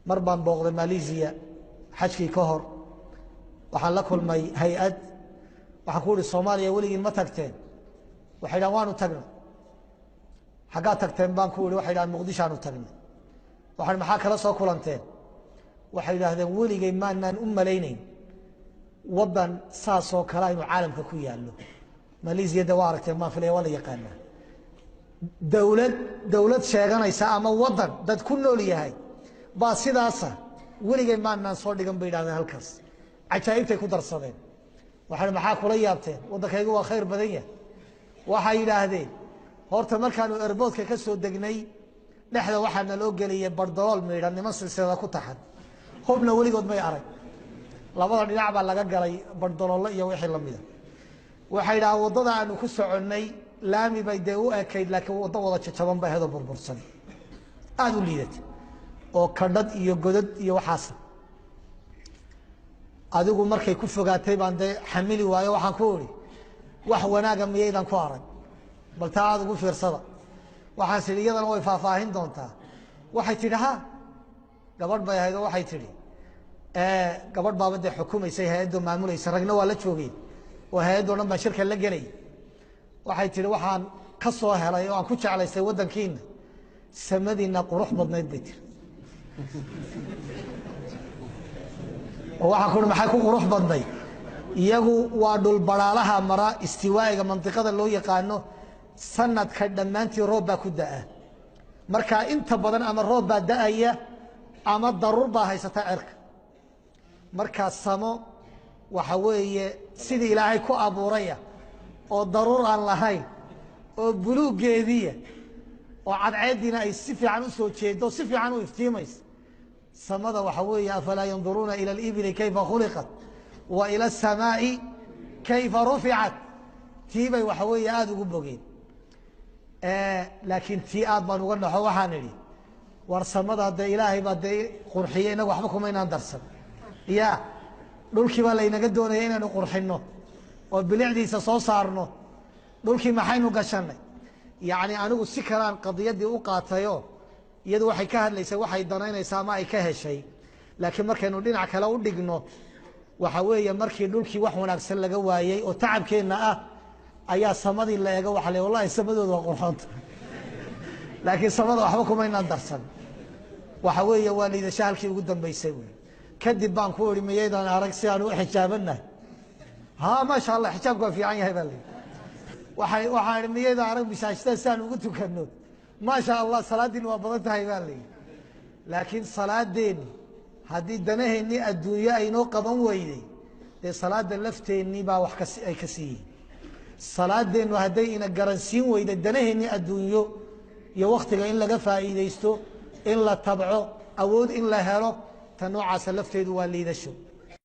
Mar baan booqday Malaysia xajkii ka hor, waxaan la kulmay hay-ad. Waxaan ku uhi, "Soomaaliya weligiin ma tagteen?" Waxay dhahan, "Waanu tagnay." "Xaggaa tagteen?" baan ku ihi. Waxay dhahan, "Muqdishaanu tagnay." Waxaan, "Maxaa kala soo kulanteen?" Waxay yidhaahdeen, "Weligay maanaan u malaynayn waddan saasoo kale inuu caalamka ku yaallo." Malaysia de waa aragteen baan filaya, waa la yaqaanaa. Dowlad dowlad sheeganaysa ama waddan dad ku nool yahay baa sidaasa weligay maanaan soo dhigan, bay yidhahdeen. Halkaas cajaa'ibtay ku darsadeen. Waxaa, "Maxaa kula yaabteen? Waddankaygu waa khayr badan yahay." Waxay yidhaahdeen, "Horta markaanu airportka ka soo degnay, dhexda waxaa naloo geliyay bardalool miidhan, niman silsilada ku taxan, hubna weligood may arag. Labada dhinac baa laga galay bardaloollo iyo wixii lamida." Waxay yidhahdeen, "Waddada aanu ku soconnay laami bay dee u ekayd, laakiin waddo wada jajaban bay ahayd oo burbursan, aada u liidata oo kadhad iyo godad iyo waxaas. Adigu markay ku fogaatay baan dee xamili waayo. Waxaan ku idhi, 'Wax wanaaga miyaydan ku arag? Bal taa aada ugu fiirsada.' Waxaan sidhi, iyadana way faahfaahin doontaa." Waxay tidhi, ha, gabadh bay ahayd oo waxay tidhi, gabadh baaba dee xukumaysay hay-addoo maamulaysa, ragna waa la joogeen oo hay-addoo dhan baa shirka la gelay. Waxay tidhi, "Waxaan ka soo helay oo aan ku jeclaystay waddankiina samadiina qurux badnayd," bay tiri. Oo waxaan ku uhi, "Maxay ku qurux badnayd?" Iyagu waa dhulbaraalaha mara istiwaa'iga, mandiqada loo yaqaano, sanadka dhammaantii roob baa ku da'a. Marka inta badan ama roob baa da'aya ama daruur baa haysata cirka. Markaa samo waxa weeye sidii Ilaahay ku abuuraya oo daruur aan lahayn oo buluuggeediya oo cadceeddiina ay si fiican u soo jeedo, si fiican u iftiimaysa samada. Waxa weeye, afalaa yanduruuna ila alibili kayfa khuliqat wa ila asamaai kayfa ruficat. Tii bay waxa weeye aada ugu bogeen, laakiin tii aad baan uga naxo. Waxaan idhi, war samada dee Ilaahay baa dee qurxiyey, inagu waxba kuma inaan darsan. Ya dhulkii baa laynaga doonaya inaynu qurxinno oo bilicdiisa soo saarno. Dhulkii maxaynu gashanay? Yacni anigu si kalaan qadiyaddii u qaatayo. Iyadu waxay ka hadlaysay waxay danaynaysaa ama ay ka heshay, laakiin markaynu dhinac kale u dhigno, waxa weeye markii dhulkii wax wanaagsan laga waayey oo tacabkeenna ah ayaa samadii la eego, waxa le, wallahi samadooda waa qurxoonta, laakiin samada waxba kumaynaan darsan. Waxa weeye waa liidasho halkii ugu dambaysay wey. Kadib baan ku ihi, "Miyaydaan arag si aan u xijaabannahay?" "Ha, maasha Allah, xijaabku waa fiican yahay," baa la yidhi. Waxaan ihi, "Miyaydaan arag masaajidada si aan ugu tukano?" "Maasha Allah, salaadiina waa badan tahay," baa la yidhi. Laakiin salaadeeni haddii danaheennii adduunyo aynoo qaban weyday, dee salaada lafteennii baa wax kasi ay ka siiyihin. Salaadeennu hadday ina garansiin weyday danaheennii adduunyo iyo waktiga in laga faa'iidaysto, in la tabco, awood in la helo, ta noocaasa lafteedu waa liidasho.